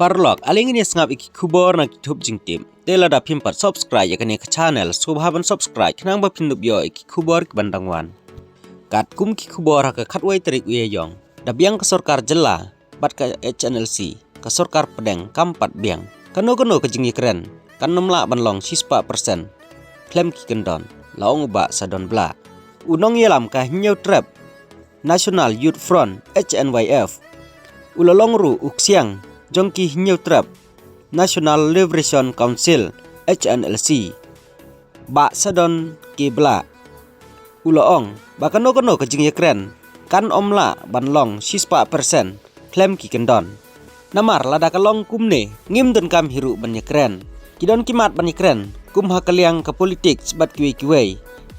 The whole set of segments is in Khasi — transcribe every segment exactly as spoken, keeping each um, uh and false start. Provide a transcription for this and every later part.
Paralok, ale ngin ïa sngap ïa ki khubor na ki thup jingtip. Te lada phim pat subscribe ïa kane ka channel, sngewbha ban subscribe khnang ba phin ïoh ïa ki khubor ki ban dang wan. Katkum ki khubor ha ka khatwei tarik u Ïaïong, da biang ka sorkar jylla bad ka H N L C, ka sorkar pdeng kam pat biang. Kano kano ka jingïakren kan ym lah ban long shispah persen khlem ki kyndon, la ong u Bah Sadon Blah. U nongïalam ka Hynñiewtrep National Youth Front, H N Y F, u la long ruh u ksiang jong ki Hynñiewtrep National Liberation Council, H N L C, Bah Sadon K Blah, u la ong ba kano kano ka jingïakren kan ym lah ban long shispah persen khlem ki kyndon. Namar lada ka long kumne, ngim donkam hi ruh ban ïakren. Ki don ki mat ban ïakren kum ha ka liang ka politics bad kiwei kiwei,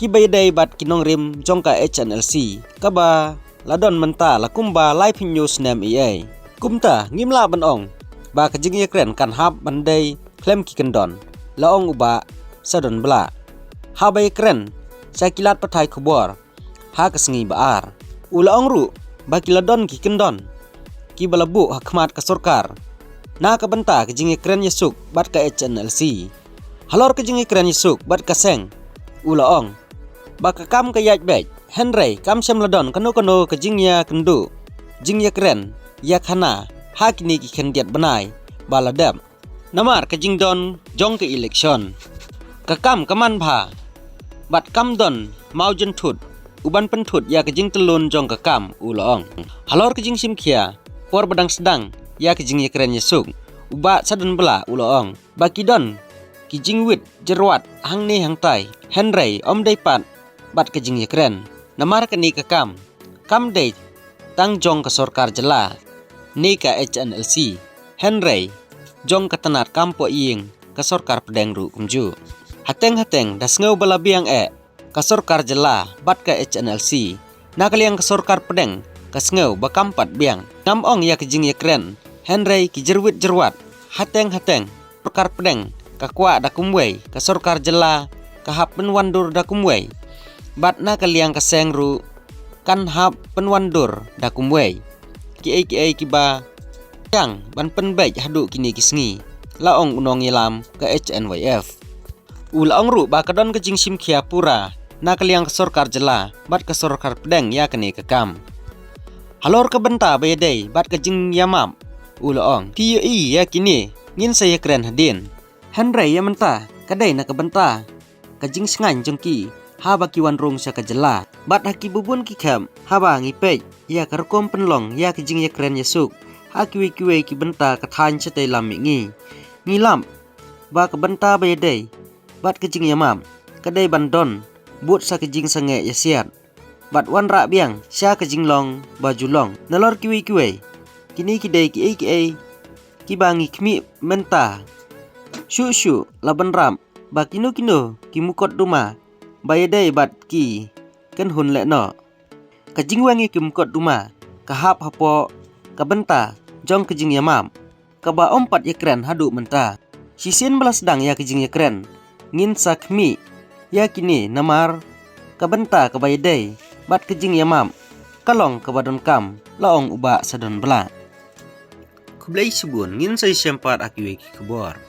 kiba ïadei bad ki nongrim jong ka H N L C, kaba la don mynta la kumba laiphew snem ei ei. Kumta ngim lah ban ong ba ka jingïakren kan hap ban dei khlem ki kyndon, la ong u Bah Sadon Blah haba ïakren sha ki lad pathai khubor ha ka sngi ba ar. U la ong ruh ba ki la don ki kyndon kiba la buh ha khmat ka sorkar na ka bynta ka jingïakren ïasuk bad ka H N L C. Halor ka jingïakren ïasuk bad ka seng, u la ong ba ka kam ka ïaid beit, hynrei kam shym la don kano kano ka jingïakynduh jingïakren ïakhana ha kine ki khyndiat bnai ba la dep. Namar ka jingdon jong ka election, ka kam ka man bha bad kam don maw jynthut u ban pynthut ïa ka jingtyllun jong ka kam, u la ong. Halor ka jingshim khia por ba dang sdang ïa ka jingïakren ïasuk, u Bah Sadon Blah u la ong ba ki don ki jingwit jyrwat hangne hangtai, hynrei ym dei pat bad ka jingïakren. Namar kane ka kam kam dei tang jong ka sorkar jylla ne ka H N L C, hynrei jong ka tnat kam poh ïing ka sorkar pdeng ruh kumjuh. Hateng hateng da sngew ba la biang eh ka sorkar jylla bad ka H N L C, na ka liang ka sorkar pdeng ka sngew ba kam pat biang. Ngam ong ïa ka jingïakren, hynrei ki jyrwit jyrwat hateng hateng. Sorkar pdeng ka kwah da kumwei, ka sorkar jylla ka hap pynwandur da kumwei, bad na ka liang ka seng ruh kan hap pynwandur da kumwei. Kiei kiei kiba ïang ban pynbeit haduh kine ki sngi, la ong u nongïalam ka H N Y F. U la ong ruh ba ka don ka jingshim khia pura na ka liang ka sorkar jylla bad ka sorkar pdeng ïa kane ka kam. Halor ka bynta ba ïadei bad ka jingïamap, u la ong, phi ïohi ïa kine ngin sa ïakren hadien. Hynrei ïa mynta ka dei na ka bynta ka jingshngaiñ jong ki haba ki wan rung sha ka jylla. Bad ha kiba bun ki khep, haba ngi peit ïa ka rukom pynlong ïa ka jingïakren ïasuk ha kiwei kiwei ki bynta ka thaiñ shatei lam mihngi, ngi lap ba ka bynta ba ïadei bad ka jingïamap ka dei ban don bud sa ka jingsangeh ïasiat bad wanrah biang sha ka jinglong ba ju long. Nalor kiwei kiwei, kine ki dei kiei kiei kiba ngi khmih mynta. Shuh shuh la bynrap ba kino kino ki mukotduma ba ïadei bad ki kynhun lehnoh. Ka jingweng ïa ki mukotduma ka hap hapoh ka bynta jong ka jingïamap kaba ym pat ïakren haduh mynta. Shisien ba la sdang ïa ka jingïakren, ngin sa khmih ïa kine namar ka bynta kaba ïadei bad ka jingïamap ka long kaba donkam, la ong u Bah Sadon Blah. Khublei shibun, ngin sa ïashem pat ha kiwei ki khubor.